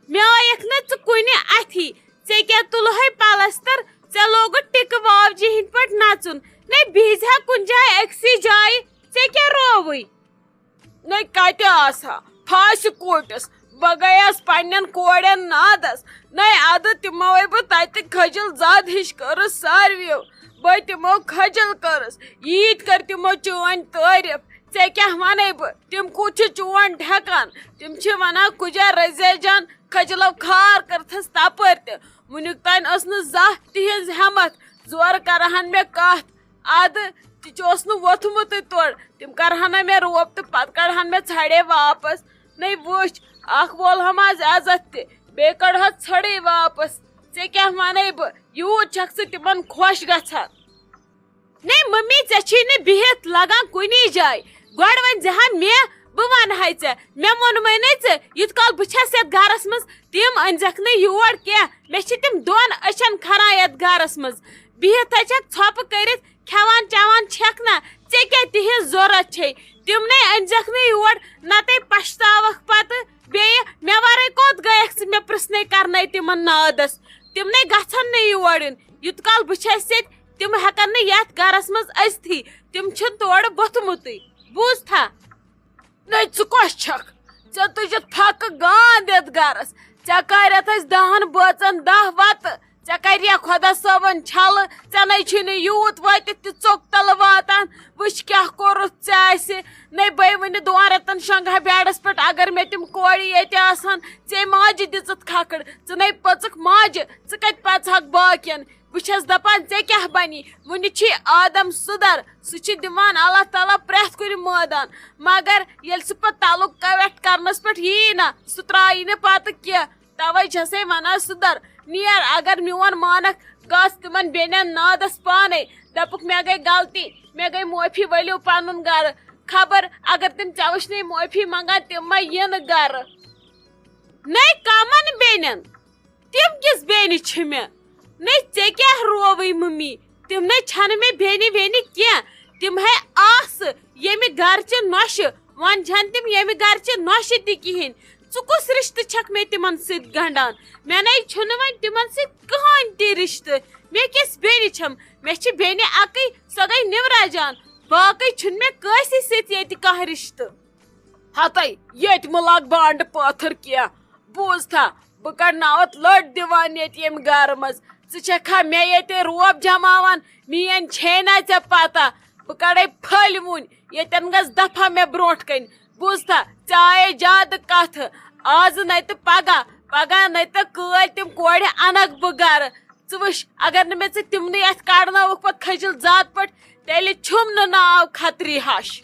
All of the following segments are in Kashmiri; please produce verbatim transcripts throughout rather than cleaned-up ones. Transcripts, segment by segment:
مےٚ آیکھ نہٕ ژٕ کُنہِ اَتھی۔ ژےٚ کیٛاہ تُلہَے پلستر؟ ژےٚ لوگُتھ ٹِکہٕ واوجہِ ہِنٛدۍ پٲٹھۍ نژُن۔ نے بِہزِ ہا کُنہِ جایہِ أکسٕے جایہِ۔ ژےٚ کیٛاہ رووُے؟ نے کتہِ آسہٕ ہا؟ پھاسہِ کوٗٹِس۔ بہٕ گٔیَس پننٮ۪ن کورٮ۪ن نادس۔ نے ادٕ تِموے بہٕ تتہِ کھجل زاد ہِش کٔرٕس ساروِیو۔ بہٕ تِمو کھجل کٔرٕس۔ ییٖتۍ کٔر تِمو چٲنۍ تعریف۔ ژےٚ کیٛاہ ونے بہٕ؟ تِم کوٗت چھِ چون ٹھیکان؟ تِم چھِ ونان، کُجا رزیل جان کھجلو کھار کٔرتھس تپٲرۍ تہِ۔ وُنیُک تام ٲس نہٕ زانٛہہ تِہنٛز ہٮ۪متھ۔ زورٕ کرہن مےٚ کتھ۔ ادٕ تہِ چھُ اوس نہٕ ووٚتھمُتٕے تورٕ۔ تِم کرہن مےٚ روب تہٕ پتہٕ کڑہن مےٚ ژھڑے واپس۔ نے وٕچھ، اکھ وولہم از عزت تہِ، بیٚیہِ کڑہس ژھڑے واپس۔ ژےٚ کیٛاہ ونے بہٕ؟ یوٗت چھکھ ژٕ تِمن خۄش گژھان۔ نے ممی، ژےٚ چھُے نہٕ بِہِتھ لگان کُنی جایہِ۔ گۄڈٕ ؤنۍ زِ ہا مےٚ، بہٕ ونہٕ ہاے ژےٚ۔ مےٚ ووٚنمَے نے ژےٚ، یُتھ کال بہٕ چھَس یَتھ گرس منٛز، تِم أنۍزٮ۪کھ نہٕ یور کینٛہہ۔ مےٚ چھِ تِم دۄن أچھن کھران یَتھ گرس منٛز۔ بِہِتھ ہا چھَکھ ژھۄپہٕ کٔرِتھ، کھٮ۪وان چٮ۪وان چھَکھ نا۔ ژےٚ کیٛاہ تِہِنٛز ضروٗرت چھے؟ تِم نے أنۍزٮ۪کھ نہٕ یور، نَتہٕ پَشتاوَکھ پَتہٕ۔ بیٚیہِ مےٚ وَرٲے کوٚت گٔیَکھ ژٕ مےٚ پرٛژھنَے کرنَے تِمَن نادَس؟ تِم نے گژھن نہٕ یور یُن، یُت کال بہٕ چھَس ییٚتہِ۔ تِم ہٮ۪کن نہٕ یتھ گرس منٛز أژتھٕے۔ تِم چھِنہٕ تورٕ ووٚتھمُتٕے۔ بوٗزتھا؟ نے ژٕ کۄس چھکھ؟ ژےٚ تُجتھ پھکہٕ گانٛد یتھ گرس۔ ژےٚ کارٮ۪تھ ٲسۍ دہن بٲژن دہ وتہٕ۔ ژےٚ کریا خۄدا صٲبن چھلہٕ؟ ژےٚ نے چھُے نہٕ یوٗت وٲتِتھ تہِ ژوٚک تلہٕ واتان۔ وٕچھ کیٛاہ کوٚرُتھ ژےٚ اسہِ۔ نے بے وٕنہِ دۄن رٮ۪تن شۄنٛگہٕ ہا بیڈس پٮ۪ٹھ، اگر مےٚ تِم کورِ ییٚتہِ آسہٕ ہن۔ ژےٚ ماجہِ دِژٕتھ کھکھٕڑ، ژٕ نے پٔژٕکھ ماجہِ، ژٕ کتہِ پژھ ہکھ باقین؟ بہٕ چھَس دَپان، ژےٚ کیٛاہ بَنی؟ وُنہِ چھُے آدم سُدر، سُہ چھُ دِوان اللہ تعالیٰ پرٛٮ۪تھ کُنہِ مٲدان۔ مگر ییٚلہِ سُہ پَتہٕ تعلق کَوٮ۪ٹھ کرنَس پٮ۪ٹھ یِیہِ نہ، سُہ ترٛایی نہٕ پَتہٕ کینٛہہ۔ تَوَے چھَسَے وَنان، سُدر، نیر، اگر میون مانکھ، گژھ تِمَن بیٚنٮ۪ن نادَس پانَے۔ دَپُکھ، مےٚ گٔے غلطی، مےٚ گٔے معٲفی، ؤلِو پَنُن گَرٕ۔ خبر اگر تِم ژےٚ وٕچھنَے معٲفی منٛگان، تِم ما یِنہٕ گَرٕ۔ نَے کَمَن بیٚنٮ۪ن؟ تِم کِژھ بیٚنہِ چھِ مےٚ؟ نے ژےٚ کیٛاہ رووٕے مٔمی؟ تِم نے چھَنہٕ مےٚ بیٚنہِ ویٚنہِ کینٛہہ۔ تِم ہے آسہٕ ییٚمہِ گرچہِ نۄشہِ، وۄنۍ چھَنہٕ تِم ییٚمہِ گرچہِ نۄشہِ تہِ کِہیٖنۍ۔ ژٕ کُس رِشتہٕ چھَکھ مےٚ تِمَن سۭتۍ گنٛڈان؟ مےٚ نے چھُنہٕ وۄنۍ تِمَن سۭتۍ کٕہٕنۍ تہِ رِشتہٕ۔ مےٚ کِژھ بیٚنہِ چھَم؟ مےٚ چھِ بیٚنہِ اَکٕے، سۄ گٔے نِورا جان۔ باقٕے چھُنہٕ مےٚ کٲنٛسہِ سۭتۍ ییٚتہِ کانٛہہ رِشتہٕ۔ ہتے، ییٚتہِ مہٕ لاگ بانڈٕ پٲتھٕر کینٛہہ۔ بوٗزتھا، بہٕ کڑناوتھ لٔٹۍ دِوان ییٚتہِ ییٚمہِ گرٕ منٛز۔ ژٕ چھکھا مےٚ ییٚتہِ روب جماوان؟ میٲنۍ چھے نا ژےٚ پتہ؟ بہٕ کڑے پھٔلۍ وُنۍ، ییٚتٮ۪ن گژھ دفعہ مےٚ برونٛٹھ کنہِ۔ بوٗزتھا، ژےٚ آیے زیادٕ کتھٕ۔ آزٕ نَے تہٕ پگاہ، پگاہ نَے تہٕ کٲلۍ تِم کورِ انکھ بہٕ گرٕ۔ ژٕ وٕچھ، اگر نہٕ مےٚ ژٕ تِمنٕے اتھِ کڑناوکھ پتہٕ کھٔجِل زاد پٲٹھۍ، تیٚلہِ چھُم نہٕ ناو کھتری ہش۔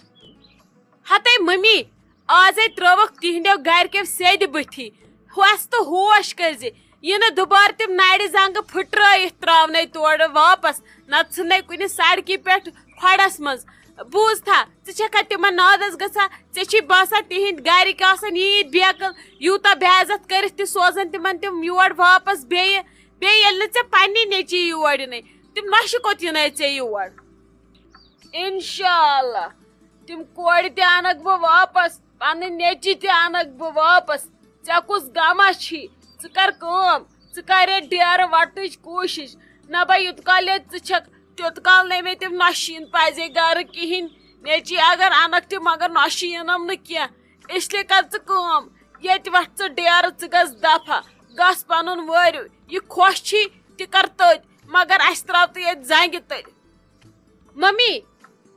ہتے ممی، آزے ترٲوکھ تِہنٛدیو گرِکیو سیدِ بٕتھی۔ ہۄس تہٕ ہوش کٔرزِ، یہِ نہٕ دُبارٕ تِم نرِ زنگہٕ پھٕٹرٲیِتھ تراونَے تورٕ واپس، نتہٕ ژھٕنَے کُنہِ سڑکہِ پٮ۪ٹھ کھۄڈس منٛز۔ بوٗزتھا، ژٕ چھکھا تِمن نادس گژھان؟ ژےٚ چھی باسان تِہنٛدۍ گرِکۍ آسن ییٖتۍ بیقل، یوٗتاہ بے عزت کٔرِتھ تہِ سوزن تِمن تِم یور واپس بیٚیہِ؟ بیٚیہِ ییٚلہِ نہٕ ژےٚ پننی نیٚچی یور یِنَے، تِم نۄشہِ کوٚت یِنَے ژےٚ یور؟ انشاءاللہ، تِم کورِ تہِ انکھ بہٕ واپس، پنٕنۍ نیٚچی تہِ انکھ بہٕ واپس۔ ژےٚ کُس غما چھی؟ ژٕ کر کٲم، ژٕ کر یہِ ڈیرٕ وٹنٕچ کوٗشش۔ نہ بہ یوت کال ییٚتہِ ژٕ چھکھ، تیوت کال نے مےٚ تِم نۄشہِ یِن پزے گرٕ کہیٖنۍ۔ نیٚچی اگر انکھ تہِ، مگر نۄشہِ یِنم نہٕ کینٛہہ۔ اس لیے کر ژٕ کٲم، ییٚتہِ وٹھ ژٕ ڈیرٕ، ژٕ گژھ دفعہ، گژھ پنُن وٲرِو۔ یہِ خۄش چھی تہِ کر تٔتۍ، مگر اسہِ تراو تہٕ ییٚتہِ زنگہِ تٔلۍ۔ ممی،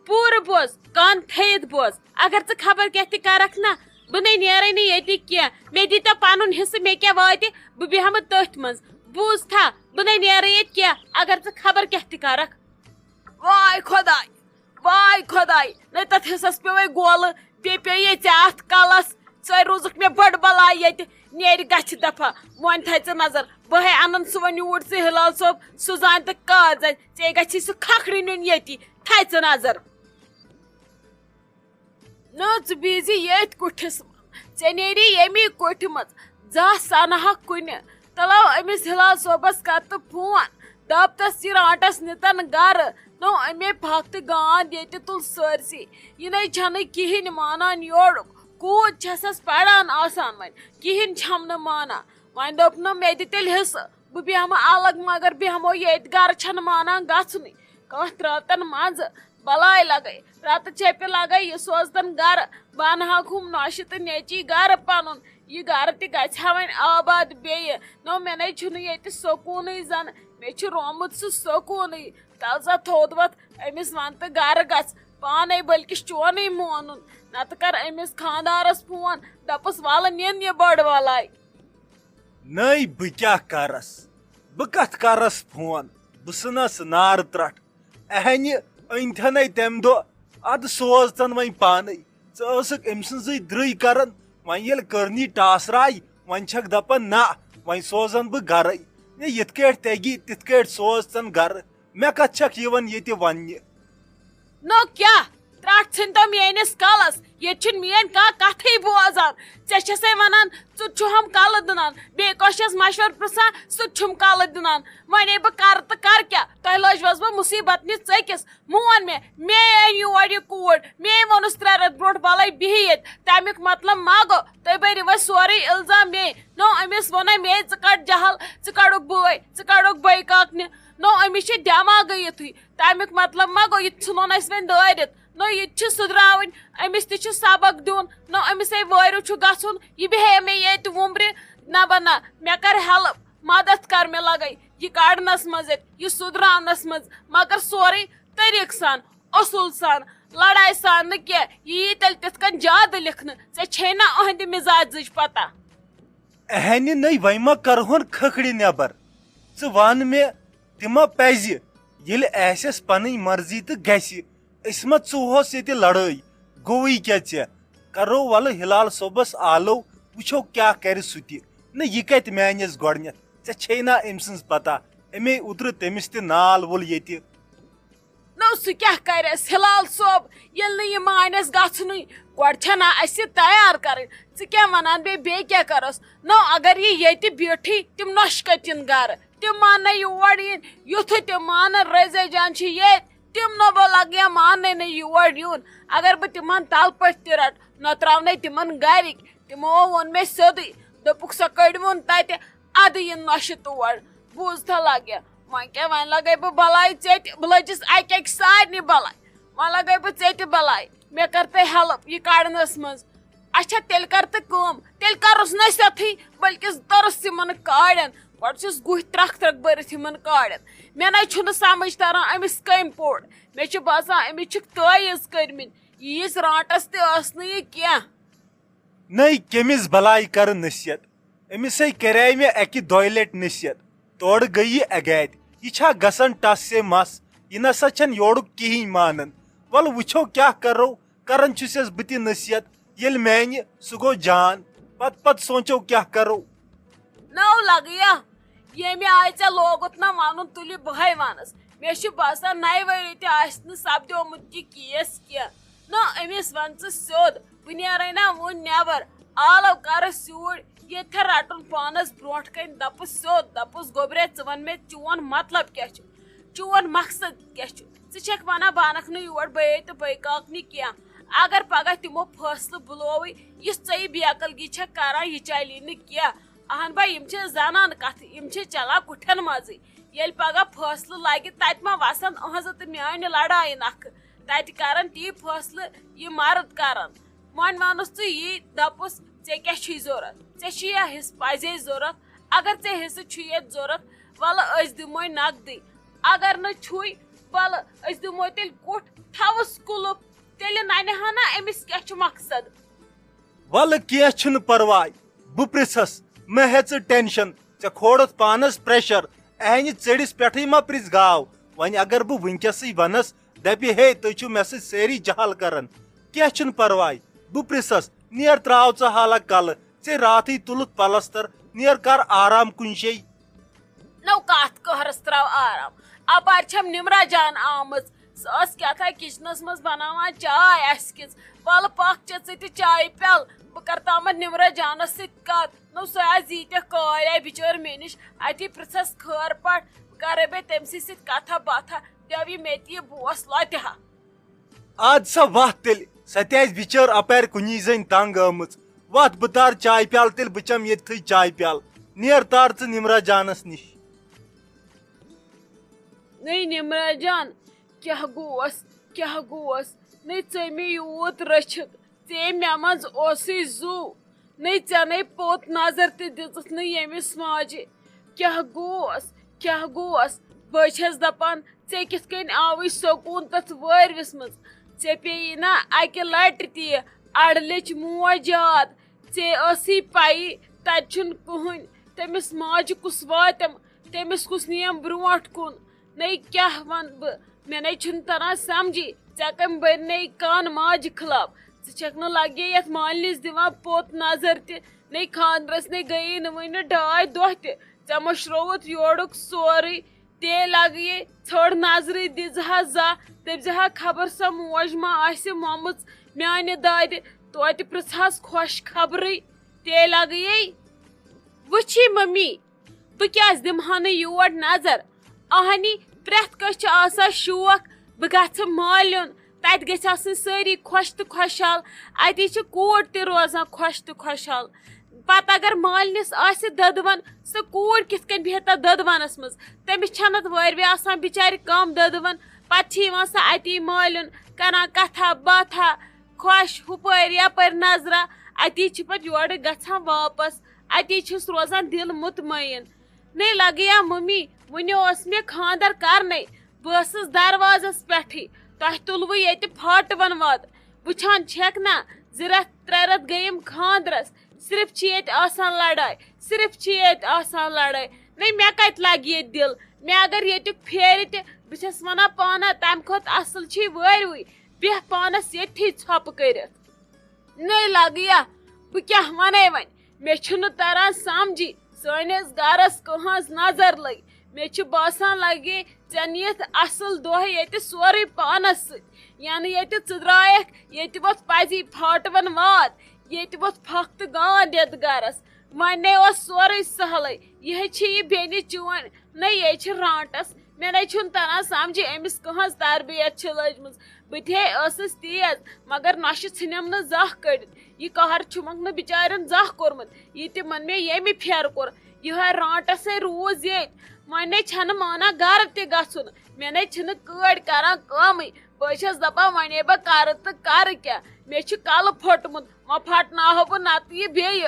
پوٗرٕ بوز، کان تھٲیِتھ بوز۔ اگر ژٕ خبر کیٛاہ تہِ کرکھ نا، بہٕ نے نیرے نہٕ ییٚتہِ کینٛہہ۔ مےٚ دیٖتو پنُن حصہٕ، مےٚ کیٛاہ واتہِ، بہٕ بیٚہمہٕ تٔتھۍ منٛز۔ بوٗزتھا، بہٕ نے نیرے ییٚتہِ کینٛہہ، اگر ژٕ خبر کیٛاہ تہِ کرکھ۔ واے خۄداے، واے خۄداے، نے تتھ حصس پیوٚوے گولہٕ، بیٚیہِ پیوٚو یے ژےٚ اتھ کلس۔ ژٕ روٗزٕکھ مےٚ بٔڑ بلاے ییٚتہِ۔ نیرِ گژھِ دفعہ۔ وۄنۍ تھاے ژٕ نظر، بہٕ ہے انن سُہ وۄنۍ یوٗرۍ ژٕ ہلال صٲب، سُہ زانہِ تہٕ کار زانہِ۔ ژےٚ گژھی سُہ کھکھرِ نیُن ییٚتی۔ تھاے ژٕ نظر۔ نہ، ژٕ بیٚہزِ ییٚتھۍ کُٹھِس منٛز۔ ژےٚ نیری ییٚمی کُٹھِ منٛز زانٛہہ سنہٕ ہا کُنہِ۔ تلو أمِس ہلال صٲبس کر تہٕ فون۔ دپ تس، یہِ رانٹس نِتن گرٕ۔ نو أمے پھکھ تہٕ گانٛد ییٚتہِ تُل سٲرسٕے۔ یہِ نے چھنہٕ کِہیٖنۍ مانان یورُک۔ کوٗت چھَسَس پَران آسان وۄنۍ، کِہیٖنۍ چھَم نہٕ مانان۔ وۄنۍ دوٚپ نہٕ مےٚ دِ تیٚلہِ حِصہٕ، بہٕ بیٚہمہٕ الگ، مگر بیٚہمو ییٚتہِ، گَرٕ چھَنہٕ مانان گژھنُے۔ کانٛہہ ترٛاوتَن منٛزٕ، بَلاے لَگَے، رَتہٕ چیٚپہِ لَگَے، یہِ سوزتَن گَرٕ۔ بہٕ اَنہٕ ہاکھ ہُم نۄشہِ تہٕ نیٚچی گَرٕ پَنُن۔ یہِ گَرٕ تہِ گژھِ ہا وۄنۍ آباد بیٚیہِ۔ نو، مےٚ نے چھُنہٕ ییٚتہِ سکوٗنٕے زَن، مےٚ چھُ رومُت سُہ سکوٗنٕے۔ تَلہٕ سا تھوٚد وۄتھ، أمِس وَن تہٕ گَرٕ گژھ پانَے، بٔلکِس چونٕے مونُن۔ نَتہٕ کَر أمِس خانٛدارَس فون، دَپُس، وَلہٕ نِن یہِ بٔڑ وَلاے۔ نٔے، بہٕ کیٛاہ کَرَس؟ بہٕ کَتھ کَرَس فون؟ بہٕ ژھٕنَس نارٕ ترٛٹھ۔ اہنہِ أنۍ تھَنے تَمہِ دۄہ، اَدٕ سوز تَن وۄنۍ پانَے۔ ژٕ ٲسٕکھ أمۍ سٕنٛزٕے درٕے کَران، وۄنۍ ییٚلہِ کٔرنی ٹاسراے، وۄنۍ چھَکھ دَپان، نہ، وۄنۍ سوزَن بہٕ گَرَے۔ مےٚ یِتھ کٲٹھۍ تَگی، تِتھ کٲٹھۍ سوز تَن گَرٕ۔ مےٚ کَتھ چھَکھ یِوان ییٚتہِ وَننہِ؟ نو کیٛاہ؟ ترٛٹھ ژھٕنۍ تو میٲنِس کلس۔ ییٚتہِ چھُنہٕ میٲنۍ کانٛہہ کتھٕے بوزان۔ ژےٚ چھسے ونان، ژٕ تہِ چھُہم کلہٕ دٕنان۔ بیٚیہِ کٲنٛسہِ چھس مشورٕ پرژھان، سُہ تہِ چھُم کلہٕ دٕنان۔ وۄنۍ ہے بہٕ کرٕ تہٕ کرٕ کیٛاہ؟ تۄہہِ لٲجوس بہٕ مُصیبت نہِ ژٔکِس۔ مون مےٚ، مے أنۍ یور یہِ کوٗر۔ مے ووٚنُس ترٛےٚ رٮ۪تھ برونٛٹھ، بلے بِہِو ییٚتہِ۔ تمیُک مطلب ما گوٚو، تُہۍ بٔرِو وۄنۍ سورُے الزام مے۔ نو، أمِس ووٚنے مے، ژٕ کڑ جہل، ژٕ کڑُکھ بٲے، ژٕ کڑُکھ بٲے کاکنہِ۔ نو، أمِس چھِ دٮ۪ماغٕے یُتھُے۔ تمیُک مطلب ما گوٚو، یہِ ژھٕنون اسہِ وۄنۍ دٲرِتھ؟ نو، یہِ تہِ چھُ سُدراوٕنۍ، أمِس تہِ چھُ سبق دیُن۔ نو، أمِس ہے وٲرِو چھُ گژھُن، یہِ بیٚہے مےٚ ییٚتہِ وُمبرِ۔ نہ بہ نہ، مےٚ کر help، مدد کر مےٚ لگے یہِ کڑنس منٛز، ییٚتہِ یہِ سُدراونس منٛز، مگر سورُے طریٖقہٕ سان، اصوٗل سان، لڑایہِ سان نہٕ کینٛہہ۔ یہِ یی تیٚلہِ تِتھ کٔنۍ زیادٕ لیکھنہٕ، ژےٚ چھے نہ أہنٛدِ مزاجٕچ پتہ۔ اہنہِ نٔے، وۄنۍ ما کرہون کھکھرِ نٮ۪بر؟ ژٕ ون مےٚ، تہِ ما پزِ؟ ییٚلہِ آسٮ۪س پنٕنۍ مرضی تہٕ گژھِ، أسۍ ما ژُوہوس ییٚتہِ لڑٲے؟ گوٚوٕے کیٛاہ ژےٚ؟ کرو ولہٕ ہلال صٲبس آلو، وٕچھو کیٛاہ کرِ سُہ تہِ۔ نہ، یہِ کتہِ مانٮ۪س گۄڈنٮ۪تھ؟ ژےٚ چھے نا أمۍ سٕنٛز پتہ؟ أمے اوترٕ تٔمِس تہِ نال وول ییٚتہِ۔ نو، سُہ کیٛاہ کرٮ۪س ہلال صٲب، ییٚلہِ نہٕ یہِ مانٮ۪س گژھنُے؟ گۄڈٕ چھےٚ نا اَسہِ یہِ تیار کرٕنۍ۔ ژٕ کیٛاہ ونان بیٚیہِ، بیٚیہِ کیٛاہ کرس؟ نو، اگر یہِ ییٚتہِ بیٖٹھٕے، تِم نۄشہِ کتہِ یِن گرٕ؟ تِم ماننَے یور یِن، یُتھُے تِم مانن رضیہ جان چھِ ییٚتہِ، تِم نہ بہٕ لگہٕ یا ماننَے نہٕ یور یُن۔ اگر بہٕ تِمن تلہٕ پٔٹھۍ تہِ رٹہٕ، نہ تراونَے تِمن گرِکۍ۔ تِمو ووٚن مےٚ سیوٚدُے، دوٚپُکھ، سۄ کٔڑۍ ووٚن تتہِ، ادٕ یِن نۄشہِ تور۔ بوٗزتھا لگہِ، وۄنۍ کیٛاہ، وۄنۍ لگے بہٕ بلاے ژیٚتہِ، بہٕ لٔجِس اکہِ اکہِ سارنٕے بلاے۔ وۄنۍ لگے بہٕ ژیٚتہِ بلاے، مےٚ کر تہٕ help یہِ کڑنس منٛز۔ اچھا، تیٚلہِ کر تہٕ کٲم، تیٚلہِ کرُس نہٕ أسۍ یتھٕے، بلکہِ ترُس یِمن کاڑٮ۪ن۔ گۄڈٕ چھُس گُہۍ ترکھ ترکھ بٔرِتھ یِمن کاڑٮ۪ن۔ مےٚ نَے چھُنہٕ سمجھ تران أمِس کٔمۍ پوٚر۔ مےٚ چھُ باسان أمِس چھِکھ تٲویٖز کٔرمٕتۍ۔ ییٖژ رانٛٹس تہِ ٲس نہٕ یہِ کینٛہہ۔ نٔے، کٔمِس بلاے کرٕ نصیحت؟ أمِس ہے کریے مےٚ اکہِ دۄیہِ لٹہِ نصیحت۔ تورٕ گٔیہِ یہِ اگاتہِ۔ یہِ چھا گژھان ٹس سے مس؟ یہِ نسا چھَنہٕ یورُک کِہیٖنۍ مانان۔ وَلہٕ وٕچھو کیٛاہ کرو۔ کران چھُسٮ۪س بہٕ تہِ نصیحت، ییٚلہِ میانہِ سُہ گوٚو جان، پتہٕ پتہٕ سونٛچو کیٛاہ کرو۔ نو لگیا، ییٚمہِ آیہِ ژےٚ لوگُت نہ ونُن، تُلہِ بہے ونس۔ مےٚ چھُ باسان، نَیہِ ؤری تہِ آسہِ نہٕ سپدیومُت یہِ case کینٛہہ۔ نہ، أمِس ون ژٕ سیوٚد، بہٕ نیرے نہ وُنہِ نٮ۪بر۔ آلو کرس یوٗرۍ، ییٚتہِ رٹُن پانس برونٛٹھ کنہِ، دپُس سیوٚد، دپُس، گوٚبرے، ژٕ ون مےٚ، چون مطلب کیٛاہ چھُ؟ چون مقصد کیٛاہ چھُ؟ ژٕ چھکھ ونان بہٕ انکھ نہٕ یور بٲے تہٕ بٲے کاکنہِ کینٛہہ۔ اگر پگاہ تِمو فٲصلہٕ بُلووٕے، یُس ژےٚ یہِ بے عقلگی چھکھ کران، یہِ چلی نہٕ کینٛہہ۔ اہن با، یِم چھِ زنان کتھٕ، یِم چھِ چلان کُٹھٮ۪ن منٛزٕے۔ ییٚلہِ پگاہ فٲصلہٕ لگہِ، تتہِ ما وسن أہنٛزٕ تہٕ میٲنۍ لڑایہِ نکھٕ؟ تتہِ کرن تی فٲصلہٕ یہِ مرد کرن۔ وۄنۍ ووٚنُس ژٕ یی، دپُس، ژےٚ کیٛاہ چھُے ضروٗرت؟ ژےٚ چھُیا حصہٕ پزے ضروٗرت؟ اگر ژےٚ حصہٕ چھُ ییٚتہِ ضروٗرت، ولہٕ أسۍ دِموے نقدٕے۔ اگر نہٕ چھُے، ولہٕ أسۍ دِموے تیٚلہِ کُٹھ، تھاوُس کُلُپ۔ تیٚلہِ ننہِ ہا نہ أمِس کیٛاہ چھُ مقصد۔ ولہٕ کینٛہہ چھُنہٕ پرواے، بہٕ پرژھس، مہ ہےٚ ژٕ tension، ژےٚ کھولُتھ پانس pressure۔ اہنہِ ژٔڑِس پٮ۪ٹھٕے مہ پرژھ گاو۔ وۄنۍ اگر بہٕ وٕنکیٚسٕے ونس، دپہِ، ہے، تُہۍ چھِو مےٚ سۭتۍ سٲری جہل کران۔ کینٛہہ چھُنہٕ پرواے، بہٕ پرژھس، نیر تراو ژٕ حالہ کلہٕ، ژےٚ راتھٕے تُلُتھ پلستر، نیر کر آرام کُنہِ جایہِ۔ نو کتھ قہرس تراو آرام۔ اپارِ چھم نمرہ جان آمٕژ۔ سۄ ٲس کیٛاہ تھام kitchenس منٛز بناوان چاے اسہِ کِژ۔ ولہٕ پکھ ژےٚ ژٕ تہِ چایہِ پیالہٕ۔ بہٕ کرٕ تامتھ نمرہ جانس سۭتۍ کتھ۔ نو سۄ آسہِ زیٖٹھیاہ کالۍ آیہِ بچٲر مےٚ نِش۔ اتی پرژھس خٲر پٲٹھۍ۔ بہٕ کرے بیٚیہِ تٔمۍ سٕے سۭتۍ کتھا باتھا۔ دٮ۪و یہِ مےٚ تہِ یہِ بوس لۄتہِ ہا۔ اد سا وتھ تیٚلہِ، سۄ تہِ آسہِ بِچٲر اَپارِ کُنی زٔنۍ تنٛگ آمٕژ۔ وَتھ، بہٕ تارٕ چایہِ پیٛالہٕ، تیٚلہِ بہٕ چَمہٕ ییٚتھٕے چایہِ پیٛالہٕ۔ نیر، تار ژٕ نِمرا جانَس نِش۔ نٔے نِمرا جان، کیٛاہ گوس، کیٛاہ گوس؟ نٔے ژٔمۍ یوٗت رٔچھِکھ، ژےٚ مےٚ منٛز اوسُے زُو۔ نٔے ژےٚ نَے پوٚت نظر تہِ دِژٕتھ نہٕ ییٚمِس ماجہِ۔ کیٛاہ گوس، کیٛاہ گوس؟ بہٕ چھَس دَپان، ژےٚ کِتھ کٔنۍ آوُے سکوٗن تَتھ وٲرۍوِس منٛز؟ ژےٚ پیٚیہِ نا اَکہِ لَٹہِ تہِ اَڑٕ لیٚچھ موج یاد۔ ژےٚ ٲسٕے پَیی، تَتہِ چھُنہٕ کٕہٕنۍ۔ تٔمِس ماجہِ کُس واتٮ۪م، تٔمِس کُس نِیَم برٛونٛٹھ کُن؟ نَے کیٛاہ وَنہٕ بہٕ؟ مےٚ نَے چھُنہٕ تَران سَمجھی، ژےٚ کَمہِ بٔرۍ نَے کان ماجہِ خلاف؟ ژٕ چھَکھ نہٕ لَگے یَتھ مالِنِس دِوان پوٚت نظر تہِ، نَے خانٛدرَس نَے گٔیی نہٕ وٕنہِ ڈاے دۄہ تہِ۔ ژےٚ مٔشرووُتھ یورُک سورُے۔ تے لگیے ژھٔڑ نظرٕے دِژ ہا زا، دٔپۍ زِ ہا خبر سۄ موج ما آسہِ مۄمٕژ میانہِ دادِ، توتہِ پرژھہس خۄش خبرٕے۔ تے لگیے وٕچھی ممی، بہٕ کیازِ دِمہٕ ہا نہٕ یور نظر؟ اہنی، پرٛٮ۪تھ کٲنٛسہِ چھُ آسان شوق بہٕ گژھٕ مالیُن، تتہِ گژھِ آسٕنۍ سٲری خۄش تہٕ خۄشحال، اتی چھِ کوٗر تہِ روزان خۄش تہٕ خۄشحال۔ پتہٕ اگر مالنِس آسہِ دٔدوَن، سۄ کوٗر کِتھ کٔنۍ بیٚہہِ تَتھ دٔدوَنَس منٛز؟ تٔمِس چھَنہٕ اَتھ وٲرۍ وِ آسان بِچارِ کَم دٔدوَن۔ پَتہٕ چھِ یِوان سۄ اَتی مالُن، کَران کَتھا باتھا، خۄش ہُپٲرۍ یَپٲرۍ نظرا۔ اَتی چھِ پَتہٕ یورٕ گژھان واپَس۔ اَتی چھُس روزان دِل مطمعین۔ نَے لَگیا مٔمی، وُنہِ اوس مےٚ خانٛدر کَرنَے۔ بہٕ ٲسٕس دروازس پٮ۪ٹھٕے، تۄہہِ تُلوٕ ییٚتہِ پھاٹہٕ وَن واد۔ وٕچھان چھَکھ نا، زٕ رٮ۪تھ ترٛےٚ رٮ۪تھ گٔیِم خانٛدرس، صرف چھِ ییٚتہِ آسان لڑاے، صرف چھِ ییٚتہِ آسان لڑاے۔ نَے مےٚ کَتہِ لَگہِ ییٚتہِ دِل؟ مےٚ اگر ییٚتیُک پھیرِ تہِ، بہٕ چھَس وَنان پانہ تَمہِ کھۄتہٕ اَصٕل چھِی وٲرۍوٕے، بیٚہہ پانَس ییٚتھی ژھۄپہٕ کٔرِتھ۔ نَے لَگیا، بہٕ کیٛاہ وَنَے وۄنۍ؟ مےٚ چھُنہٕ تَران سَمجھی، سٲنِس گَرَس کٕہٕنٛز نظر لٔگۍ۔ مےٚ چھُ باسان لَگے ژےٚ نِتھ اَصٕل دۄہ ییٚتہِ سورُے پانَس سۭتۍ۔ یَنہٕ ییٚتہِ ژٕ درٛایَکھ، ییٚتہِ ووٚتھ پَزی پھاٹہٕ وَن واد، ییٚتہِ ووٚتھ پھَکھ تہٕ گانٛد یَتھ گَرَس۔ وۄنۍ نے اوس سورُے سہلٕے، یِہے چھِ یہِ بیٚنہِ چٲنۍ، نَے یے چھِ رانٛٹَس۔ مےٚ نَے چھُنہٕ تَران سَمجھی أمِس کٕہٕنٛز تربیت چھِ لٔجمٕژ۔ بہٕ تہِ ہے ٲسٕس تیز، مگر نۄشہِ ژھٕنِم نہٕ زانٛہہ کٔڑِتھ۔ یہِ قہر چھُمکھ نہٕ بِچارٮ۪ن زانٛہہ کوٚرمُت، یہِ تِمن مےٚ ییٚمہِ پھیرٕ کوٚر۔ یِہوٚے رانٛٹس ہے روٗز ییٚتۍ۔ وۄنۍ نے چھَنہٕ مانان گرٕ تہِ گژھُن۔ مےٚ نے چھِنہٕ کٲڑۍ کران کٲمٕے۔ بہٕ چھَس دَپان، وۄنۍ ہے بہٕ کرٕ تہٕ کرٕ کیٛاہ؟ مےٚ چھُ کَلہٕ پھوٚٹمُت، وۄنۍ پھٹناوہو بہٕ نَتہٕ یہِ بیٚیہِ۔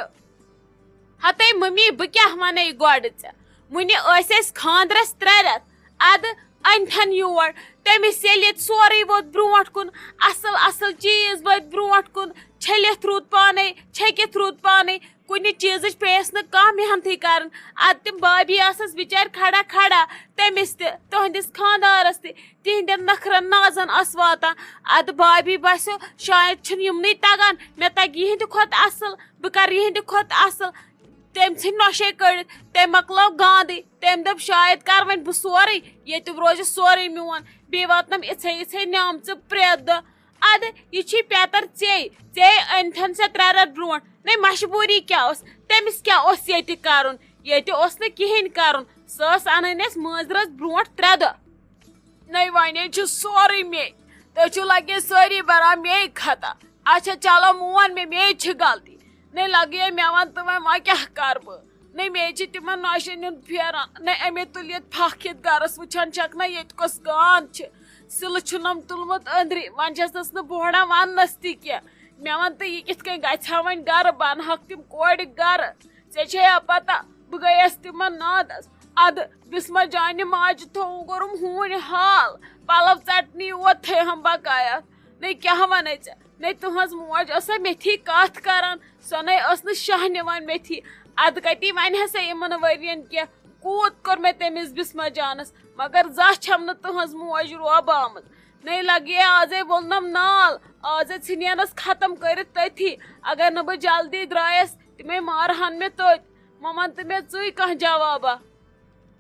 ہتے ممی، بہٕ کیٛاہ وَنے گۄڈٕ ژےٚ؟ وُنہِ ٲسۍ أسۍ خانٛدرس ترٛےٚ رٮ۪تھ۔ اَدٕ أنۍتھن یور۔ تٔمِس ییٚلہِ ییٚتہِ سورُے ووت برٛونٛٹھ کُن، اَصٕل اَصٕل چیٖز وٲتۍ برٛونٛٹھ کُن، چھٔلِتھ روٗد پانَے، چھٔکِتھ روٗد پانَے، کُنہِ چیٖزٕچ پیٚیَس نہٕ کانٛہہ محنتٕے کَرٕنۍ۔ اَدٕ تِم بھابھی آسَس بِچارِ کھڑا کھڑا، تٔمِس تہِ، تُہٕنٛدِس خانٛدارَس تہِ، تِہِنٛدٮ۪ن نَکھرَن نازَن آسہٕ واتان۔ اَدٕ بھابھی باسیو، شاید چھُنہٕ یِمنٕے تَگان، مےٚ تَگہِ یِہِنٛدِ کھۄتہٕ اَصٕل، بہٕ کَرٕ یِہِنٛدِ کھۄتہٕ اَصٕل۔ تٔمۍ ژھٕنۍ نۄشے کٔڑِتھ، تٔمۍ مۄکلٲو گاندٕے۔ تٔمۍ دوٚپ، شاید کَرٕ وۄنۍ بہٕ سورُے، ییٚتہِ روزِ سورُے میون، بیٚیہِ واتنَم یِژھے یِژھے نعمژٕ پرٛٮ۪تھ دۄہ۔ اَدٕ یہِ چھی پیٚتٕر ژے، ژے أنۍتھن ژےٚ ترٛےٚ رٮ۪تھ برٛونٛٹھ۔ نَے مجبوٗری کیٛاہ ٲس؟ تٔمِس کیٛاہ اوس ییٚتہِ کَرُن؟ ییٚتہِ اوس نہٕ کِہیٖنۍ کَرُن۔ سۄ ٲس اَنٕنۍ اَسہِ مٲنٛزِ رٲژ برٛونٛٹھ ترٛےٚ دۄہ۔ نَے وۄنۍ چھُ سورُے مے۔ تُہۍ چھِو لگے سٲری بران مے خطا۔ اچھا چلو مون مےٚ، مے چھِ غلطی۔ نَے لگے مےٚ وَن تہٕ وۄنۍ، وۄنۍ کیٛاہ کَرٕ بہٕ؟ نَے مے چھِ تِمن نۄشن ہُنٛد پھیران، نَے اَمے تُلِتھ پھکھ یَتھ گرس۔ وٕچھان چھَکھ نہ ییٚتہِ کۄس گانٛد چھِ۔ سِلہٕ چھُنم تُلمُت أنٛدری، وۄنۍ چھَس نَس نہٕ بوہڑان وَننَس تہِ کینٛہہ۔ مےٚ وَن تہٕ یہِ کِتھ کٔنۍ گژھِ ہا وۄنۍ گرٕ؟ بہٕ اَنہٕ ہاکھ تِم کورِ گرٕ۔ ژےٚ چھے یا پتہ، بہٕ گٔیَس تِمن نادس۔ اَدٕ بِسمہ جانہِ ماجہِ تھوٚوُم کوٚرُم ہوٗنۍ حال، پلو ژٹنی یوت تھٲیہم بقایا۔ نَے کیٛاہ وَنے ژےٚ؟ نَے تُہٕنٛز موج ٲسا میٚتھی کَتھ کَران، سۄ نَے ٲس نہٕ شاہ نِوان میٚتھی۔ اَدٕ کَتی وَنہِ ہسا یِمَن ؤرِیَن کینٛہہ، کوٗت کوٚر مےٚ تٔمِس بِسمہ جانَس، مگر زانٛہہ چھَم نہٕ تُہٕنٛز موج روبہٕ آمٕژ۔ نَے لَگے آزَے ووٚننَم نال، آزَے ژھٕنینَس ختم کٔرِتھ تٔتھی، اگر نہٕ بہٕ جلدی درٛایَس، تِمَے مارہَن مےٚ تٔتۍ۔ وۄنۍ وَن تہٕ مےٚ ژٕے کانٛہہ جوابا۔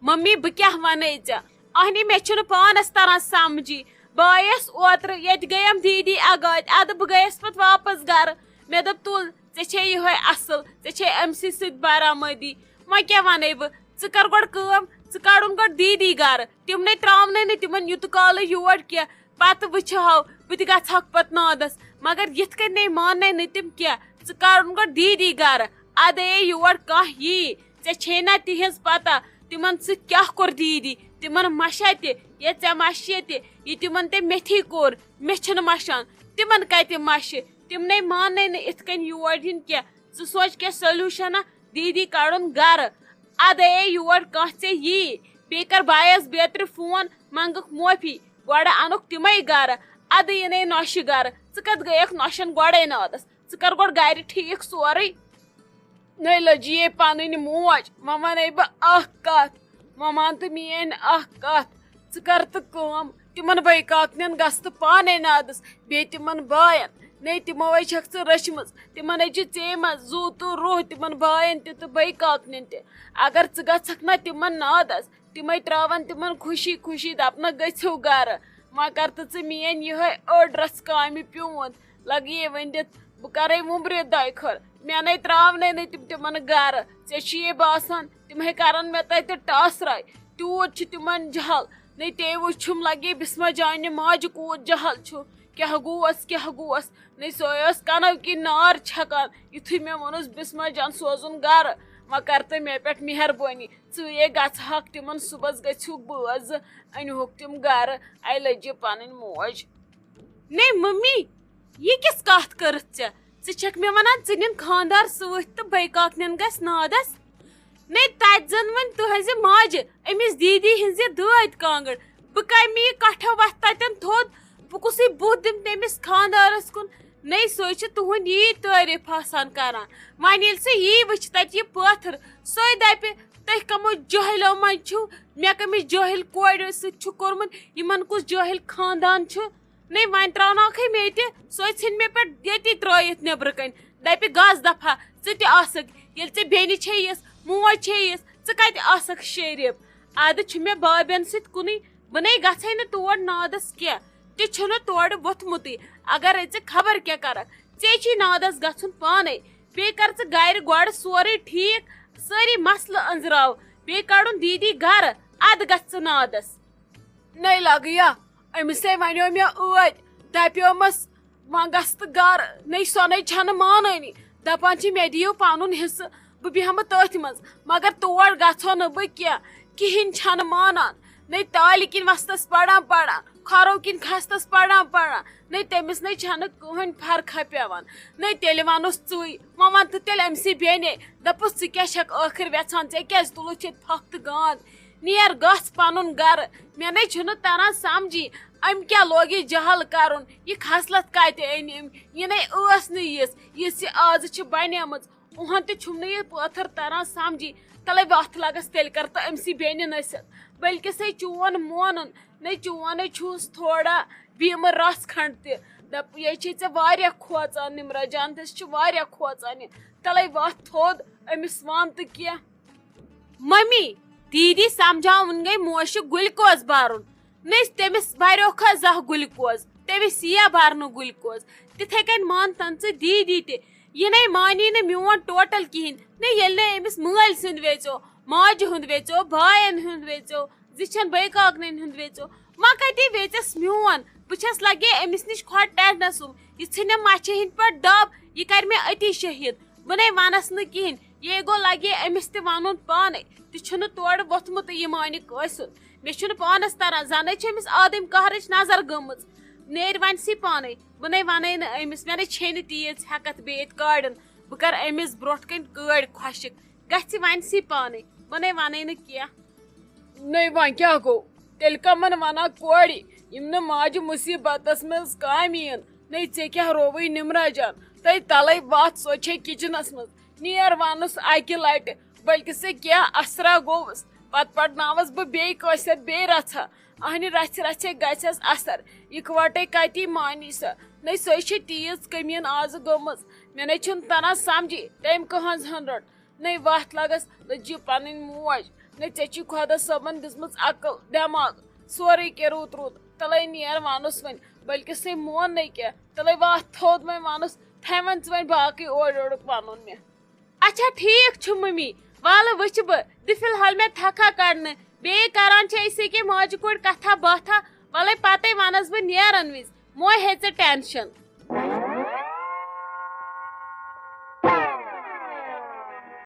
ممی، بہٕ کیٛاہ وَنَے ژےٚ؟ اہنہِ، مےٚ چھُنہٕ پانَس تَران سَمجھی۔ بہٕ آیَس اوترٕ، ییٚتہِ گٔیَم دیٖدی اَگادِ، اَدٕ بہٕ گٔیَس پَتہٕ واپَس گَرٕ۔ مےٚ دوٚپ، تُل، ژےٚ چھے یِہوٚے اَصٕل، ژےٚ چھے أمۍ سٕے سۭتۍ برآمدی۔ وۄنۍ کیٛاہ وَنَے بہٕ؟ ژٕ کَر گۄڈٕ کٲم، ژٕ کَڑُن گۄڈٕ دیٖدی گَرٕ۔ تِم نَے ترٛاونَے نہٕ تِمَن یوٗتہٕ کالہٕ یور کینٛہہ۔ پَتہٕ وٕچھِ ہاو، بہٕ تہِ گژھٕ ہاکھ پتہٕ نادس۔ مگر یِتھ کٔنۍ نے ماننے نہٕ تِم کینٛہہ۔ ژٕ کڑُن گۄڈٕ دیٖدی گرٕ، ادٕ اے یور کانٛہہ یی۔ ژےٚ چھے نا تِہنٛز پتہ، تِمن سۭتۍ کیٛاہ کوٚر دیٖدی؟ تِمن مشا تہِ، یا ژےٚ مشہِ تہِ؟ یہِ تِمن تہِ میتھی کوٚر، مےٚ چھِنہٕ مشان۔ تِمن کتہِ مشہِ؟ تِم نے ماننے نہٕ اِتھ کٔنۍ یور یِن کینٛہہ۔ ژٕ سونچ کینٛہہ سولوشنا، دیٖدی کڑُن گرٕ۔ ادٕ اے یور کانٛہہ ژےٚ یی۔ بیٚیہِ کر بایس بیترِ فون، منگکھ معٲفی۔ گۄڈٕ انُکھ تِمے گرٕ، ادٕ یِنے نۄشہِ گرٕ۔ ژٕ کتھ گٔیکھ نۄشن گۄڈے نادس؟ ژٕ کر گۄڈٕ گرِ ٹھیٖک سورُے۔ نٔے لٔجی یے پنٕنۍ موج۔ وۄنۍ ونے بہٕ اکھ کتھ، وۄنۍ مان تہٕ میٲنۍ اکھ کتھ۔ ژٕ کر تہٕ کٲم، تِمن بٲے کاکنٮ۪ن گژھ تہٕ پانے نادس، بیٚیہِ تِمن باین۔ نے تِمو ہے چھکھ ژٕ رٔچھمٕژ، تِمن ہے چھِ ژے منٛز زُو تہٕ روح، تِمن باین تہِ تہٕ بٲے کاکنٮ۪ن تہِ۔ اگر ژٕ گژھکھ نہ تِمن نادس، تِمے تراون تِمن خوشی خوشی، دپنکھ گٔژھِو گرٕ۔ وۄنۍ کر تہٕ ژٕ میٲنۍ یِہے أڑ رژھ کامہِ پیوٗنت۔ لگہٕ یے ؤنِتھ، بہٕ کرے وُمبرِ دۄیہِ خٲر۔ مےٚ نے تراونَے نہٕ تِم تِمن گرٕ۔ ژےٚ چھُ یے باسان، تِم ہے کرن مےٚ تتہِ ٹاسراے۔ تیوٗت چھُ تِمن جہل۔ نے تے وُچھُم لگے بسمہ جانہِ ماجہِ کوٗت جہل چھُ۔ کیٛاہ گوس، کیٛاہ گوس؟ نے سۄے ٲس کنو کِنۍ نار چھکان۔ یُتھُے مےٚ ووٚنُس بسمہ جان سوزُن گرٕ، وۄنۍ کر تہٕ مےٚ پٮ۪ٹھ مہربٲنی۔ ژٕ یے گژھہکھ تِمن صُبحس گٔژھِکھ بٲژ، أنِہوکھ تِم گرٕ۔ اے لٔجہِ پنٕنۍ موج۔ نے ممی، یہِ کِژھ کتھ کٔرٕتھ ژےٚ؟ ژٕ چھکھ مےٚ ونان ژٕ نِن خاندار سۭتۍ تہٕ بے کاکنٮ۪ن گژھِ نادس؟ نے تتہِ زن وۄنۍ تُہنزِ ماجہِ أمِس دیٖدی ہٕنزِ دٲدۍ کانگٕر۔ بہٕ کمہِ یہِ کٹھٕ وتھٕ تتٮ۪ن تھوٚد؟ بہٕ کُسٕے بُتھ دِمہٕ تٔمِس خاندارس کُن؟ نے سۄے چھِ تُہُنٛد یی تعریف آسان کران۔ وۄنۍ ییٚلہِ سۄ یی وٕچھِ تتہِ یہِ پٲتھٕر، سۄے دپہِ، تُہۍ کمو جٲہلو منٛز چھِو؟ مےٚ کٔمِس جٲہل کورِ سۭتۍ چھُ کوٚرمُت؟ یِمن کُس جٲہل خاندان چھُ؟ نے وۄنۍ تراوناوکھے مےٚ تہِ، سۄے ژھٕنہِ مےٚ پٮ۪ٹھ ییٚتی ترٲیِتھ نیبرٕ کنۍ۔ دپہِ، گس دفعہ، ژٕ تہِ آسکھ، ییٚلہِ ژےٚ بیٚنہِ چھے یِژھ، موج چھے یِژھ، ژٕ کتہِ آسکھ شریف؟ ادٕ چھُ مےٚ بابٮ۪ن سۭتۍ کُنُے، بہٕ نے گژھے نہٕ تور نادس کینٛہہ، تہِ چھُنہٕ تورٕ ووٚتھمُتٕے۔ اگر ژٕ خبر کیٛاہ کرکھ، ژےٚ چھُے نادس گژھُن پانے۔ بیٚیہِ کر ژٕ گرِ گۄڈٕ سورُے ٹھیٖک، سٲری مسلہٕ أنٛزراو، بیٚیہِ کڑُن دیٖدی گرٕ، ادٕ گژھ ژٕ نادس۔ نٔے لگیا، أمِس ہے ونیو مےٚ ٲدۍ، دپیومس، "وۄنۍ گژھ تہٕ گرٕ"، نٔے سۄ نٔے چھنہٕ مانٲنی، دپان چھِ، "مےٚ دِیِو پنُن حصہٕ، بہٕ بیٚہمہٕ تٔتھۍ منٛز"، مگر تور گژھو نہٕ بہٕ کینٛہہ، کِہینۍ چھنہٕ مانان۔ نٔے تالہِ کِنۍ وستس پران پران، کھۄرو کِنۍ کھستس پران پران، نٔے تٔمِس نٔے چھنہٕ کٕہٕنۍ فرقہ پٮ۪وان۔ نٔے تیٚلہِ ونُس ژٕے، وۄنۍ ون تہٕ تیٚلہِ أمۍ سٕے بیٚنے، دپُس، "ژٕ کیٛاہ چھکھ ٲخر ویژھان؟ ژےٚ کیٛازِ تُلُتھ ییٚتہِ پھکھ تہٕ گانٛد؟ نیر گژھ پنُن گرٕ۔" مےٚ نَے چھُنہٕ تران سمجھی، أمۍ کیٛاہ لوگ یہِ جہل کرُن؟ یہِ خصلت کتہِ أنۍ أمۍ؟ یہِ نَے ٲس نہٕ یِژھ، یِژھ یہِ آزٕ چھِ بنیمٕژ۔ اُہن تہِ چھُم نہٕ یہِ پٲتھر تران سمجھی۔ تلے وتھ لگس تیٚلہِ کر تہٕ أمۍ سٕے بیٚنہِ نصیحت۔ بلکہِ سے چون مونُن، نَے چون نَے چھُس تھوڑا بیمہٕ رژھ کھنڈ تہِ۔ دپ، یے چھے ژےٚ واریاہ کھوژان، نمرہ جان، تس چھِ واریاہ کھوژان یہِ۔ تلے وتھ تھوٚد، أمِس وَن تہٕ کینٛہہ۔ ممی، دیٖدی سمجھاوُن گٔے موشہِ گلوکوز برُن۔ نٔے تٔمِس بریوکھا زانٛہہ گلوکوز؟ تٔمِس یِیا برنہٕ گلوکوز۔ تِتھے کٔنۍ مان تن ژٕ دیٖدی تہِ۔ یہِ نے مانی نہٕ میون ٹوٹل کِہینۍ۔ نٔے ییٚلہِ نہٕ أمِس مٲلۍ سُنٛد ویژیو، ماجہِ ہُنٛد ویژیو، باین ہُنٛد ویژیو، زِ چھَن بٲے کاکنن ہُنٛد ویژیو۔ وۄنۍ کَتہِ ویژٮ۪س میون؟ بہٕ چھَس لگے أمِس نِش کھۄڈ ٹٮ۪نٛڈنَس سُم۔ یہِ ژھٕنٮ۪م مَچھِ ہِنٛدۍ پٲٹھۍ دَب، یہِ کَرِ مےٚ أتی شہیٖد۔ بہٕ نے وَنَس نہٕ کِہیٖنۍ۔ یے گوٚو لگے أمِس تہِ وَنُن پانَے۔ تہِ چھُنہٕ تورٕ ووٚتھمُتٕے یہِ مانہِ کٲنٛسہِ ہُنٛد۔ مےٚ چھُنہٕ پانَس تَران، زَنَے چھِ أمِس آدم قہرٕچ نظر گٔمٕژ۔ نیرِ وَنہِ سی پانَے۔ بہٕ نے وَنَے نہٕ أمِس، مےٚ نے چھے نہٕ تیٖژ ہٮ۪کَتھ بیٚیہِ ییٚتہِ کاڑٮ۪ن۔ بہٕ کَرٕ أمِس برونٛٹھ کَنہِ کٲڑۍ خۄشِک۔ گژھِ وَنہِ سی پانَے۔ بہٕ نے وَنَے نہٕ کینٛہہ۔ نٔے وۄنۍ کیٛاہ گوٚو؟ تیٚلہِ کمن ونہٕ کورِ، یِم نہٕ ماجہِ مُصیبتس منٛز کامہِ یِن؟ نٔے ژےٚ کیٛاہ رووٕے نمرہ جان؟ تٔتۍ تلے وتھ، سۄ چھے کچنس منٛز۔ نیر ونُس اکہِ لٹہِ، بلکہِ سُہ کیٛاہ اثرا گوٚوُس۔ پتہٕ پرناوس بہٕ بیٚیہِ کٲنٛسہِ ہتھ بیٚیہِ رژھا۔ اہنہِ رژھِ رژھِ گژھٮ۪س اثر۔ اکوٹے کتی مانی سۄ؟ نٔے سۄے چھے تیٖژ کٔمیٖن آزٕ گٔمٕژ۔ مےٚ نے چھُنہٕ تران سمجھی، تٔمۍ کٕہٕنٛز ہن رٔٹ۔ نٔے وتھ لگس، لٔجہِ پنٕنۍ موج۔ نٔے ژےٚ چھُے خۄدا صٲبن دِژمٕژ عقل، دٮ۪ماغ، سورُے کینٛہہ رُت رُت۔ تلے نیر ونُس وۄنۍ، بلکہِ سُے مون نَے کینٛہہ۔ تلے وتھ تھوٚد وۄنۍ ونُس، تھاے وۄنۍ ژٕ وۄنۍ باقٕے اورٕ یورُک ونُن مےٚ۔ اچھا ٹھیٖک چھُ ممی، والہٕ وٕچھٕ بہٕ، دِ فی الحال مےٚ تھکھا کڑنہٕ، بیٚیہِ کران چھِ أسۍ ییٚکیٛاہ ماجہِ کورِ کتھا باتھا، ولے پتے ونس بہٕ نیرن وِزِ۔ موے ہے ژےٚ ٹینشن۔